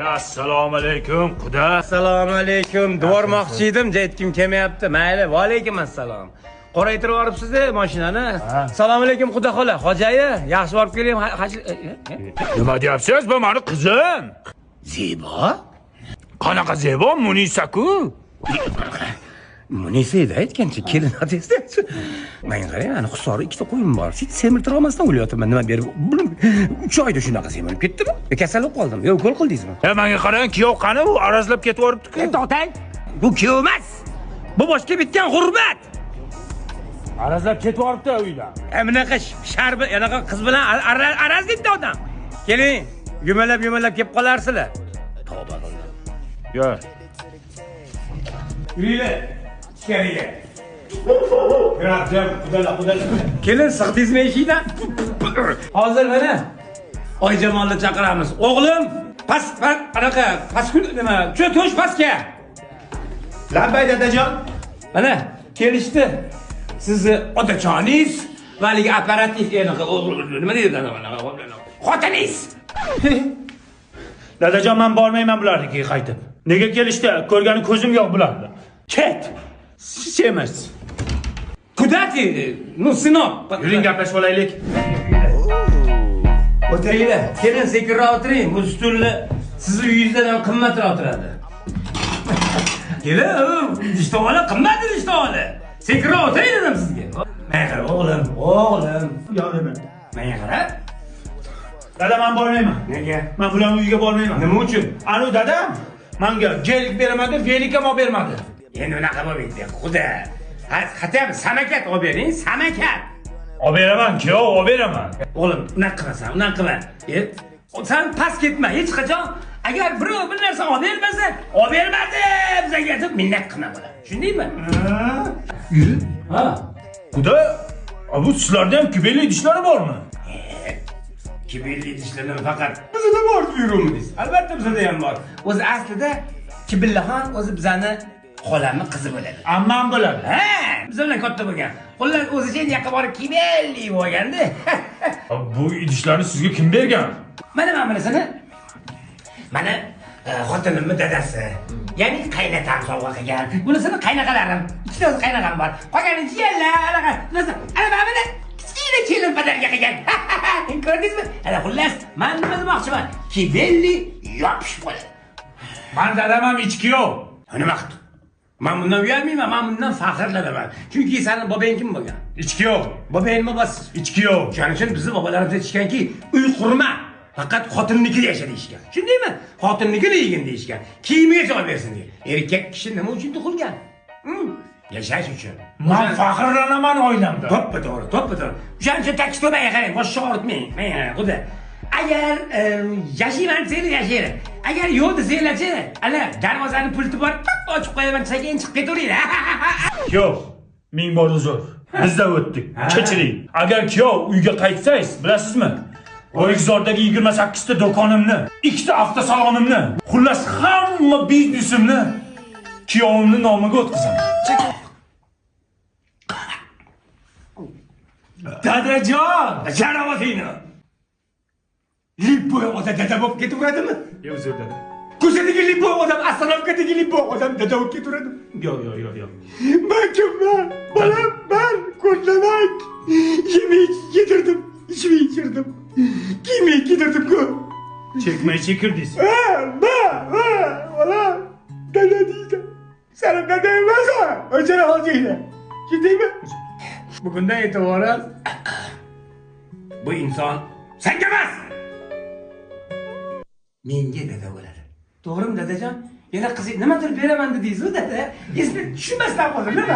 Assalomu alaykum, quda. Assalomu alaykum. Dvormoqchi edim, aytgim kelmayapti. Mayli, va alaykum assalom. Qoraytirib yuboribsiz-da mashinani. Assalomu alaykum, xudo xola. Hojayi, yaxshi borib keling. Nima deyapsiz? Bu mani qizim. Zebo? Qanaqa Zebo? Munisa-ku. Munisa edi aytgancha, kelin otangizda. Menga qarang, mani Hisori ikkita qo'yim bor. Hech semirtira olmasdan o'layapman. Nima berib? 3 oyda shunaqa semirib ketdimi? Yo, kasal bo'lib qoldim. Yo, ukol qildingizmi? E, menga qarang, kuyov qani, u arazlab ketib yuboribdi-ku. To'xtang. Bu kuyov emas. Bu boshga bitgan g'urbat. Arazlab ketib yuboribdi uydan. Bunaqa sharbi, anaqa qiz bilan arazlaydi odam. Keling, yumalab yumalab kelib qolarsizlar. Tavba qildim. Yo. Yuringlar, ichkariga. Kelin, sig'dingizmi eshikdan? Hozir mana Oyjamolni chaqiramiz. O'g'lim, past past anaqa past nima? Tush pastga. Labbay dadajon. Mana kelishdi. Sizni otajoningiz va haligi operativ nima deydi xotiningiz. Dadajon, men bormayman bularnikiga qaytib. Nega kelishdi? Ko'rgani ko'zim yo'q bularni. Ket. Semiz. Куда ты? Ну, сынок. Yuring, gaplashib olaylik. O'tiringlar. Kelin, sekinroq o'tiring. Bu stulni sizni uyingizdan ham qimmatroq turadi. Kelin, idistovoli qimmat idistovoli. Sekinroq o'tiring dedim sizga. Menga qara, o'g'lim, o'g'lim. Yo'q nima? Menga qara. Dada, men bormayman. Nega? Men bularning uyiga bormayman. Nima uchun? Anu dadam menga gelik beraman deb velik ham olib bermadi. Endi unaqa bo'lmaydi, xudo. Хотя бы samokat olib bering, samokat. Olib beraman, kuyov, olib beraman. O'g'lim, unaqa qilasan, unaqa qilma. Sen past ketma hech qachon. Agar birov bir narsa olib bermasa, olib bermadi bizga deb minnat qilma bola. Tushundingmi? Ha. Xudo, bu sizlarda ham kibeli idishlari bormi? Kibelli idishlardan faqat bizada bor yuribmiz. Albatta bizada ham bor. O'zi aslida Kibillaxon o'zi bizani xolamni qizi bo'ladi. Ammam bo'ladi. Ha, biz bilan katta bo'lgan. Xullas, o'zicha endi yoqqa borib kibelli bo'lganda. Bu idishlarni sizga kim bergan? Mana mana bunisini. Mana xotinimni dadasi. Ya'ni qaynatam sovg'a qilgan. Bunisini qaynaqalarim. Ikkita qaynaqam bor. Qolgani jiyanlar, anaqa. Bunisi ana mana buni kichkina kelin padarga qilgan. Ko'rdingizmi? Ana xullas, men nima demoqchiman? Kibelli yopishib qoladi. Man dadam ham ichki yo'q. Nima qildi? Men bundan uyalmayman, men bundan faxrlanaman. Chunki sani bobang kim bo'lgan? Ichki yo'q. Bobang bobosi. Ichki yo'q. Shuning uchun bizni bobolarimiz aytishganki, uy qurma, faqat xotinnikida yasha deyishgan. Tushundingmi? Xotinnikini yegin deyishgan. Kiyimiga olib bersin degan. Erkak kishi nima uchun tug'ilgan? Yashash uchun. Man faxrlanaman oilamda. To'ppa to'g'ri, to'ppa to'g'ri. O'shaning uchun takis menga qarang, boshni og'ritmang. Menga qarang, xudo. Agar yashayman desanglar yashaylar. Agar yo'q desanglarchi, ana darvozani pulti bor, tap ochib qo'yaman, sekin chiqib ketaveringlar. Kuyov, ming bor uzr. Bizda o'tdik. Kechiring. Agar kuyov uyga qaytsangiz, bilasizmi? O'rikzordagi 28 ta do'konimni, ikkita avtosalonimni, xullas hamma biznesimni kuyovimni nomiga o'tkazaman. Dadajon! Jarovatingni. Lipoy odam dada bo'lib ketaveradimi? Yo'q, uzr dada. Ko'chadagi lipoy odam, ostanovkadagi lipoy odam dada bo'lib ketaveradimi? Yo'q, yo'q, yo'q, yo'q. Man kimman? Bolam, man ko'rlamak. Yemay yedirdim, ichmay ichirdim. Kiymay kiydirdim-ku. Chekmay chekirdingiz. Ha, ma, ma, bolam. Dada deydi. Seni dada emas o. O'chira hojingni. Tushundingmi? Bugundan e'tiboran bu inson senga emas, menga dada bo'ladi. To'g'rimi, dadajon? Yana qiz nimadir beraman dedingiz-ku, dada. Esni tushunmasdan qoldim, nima?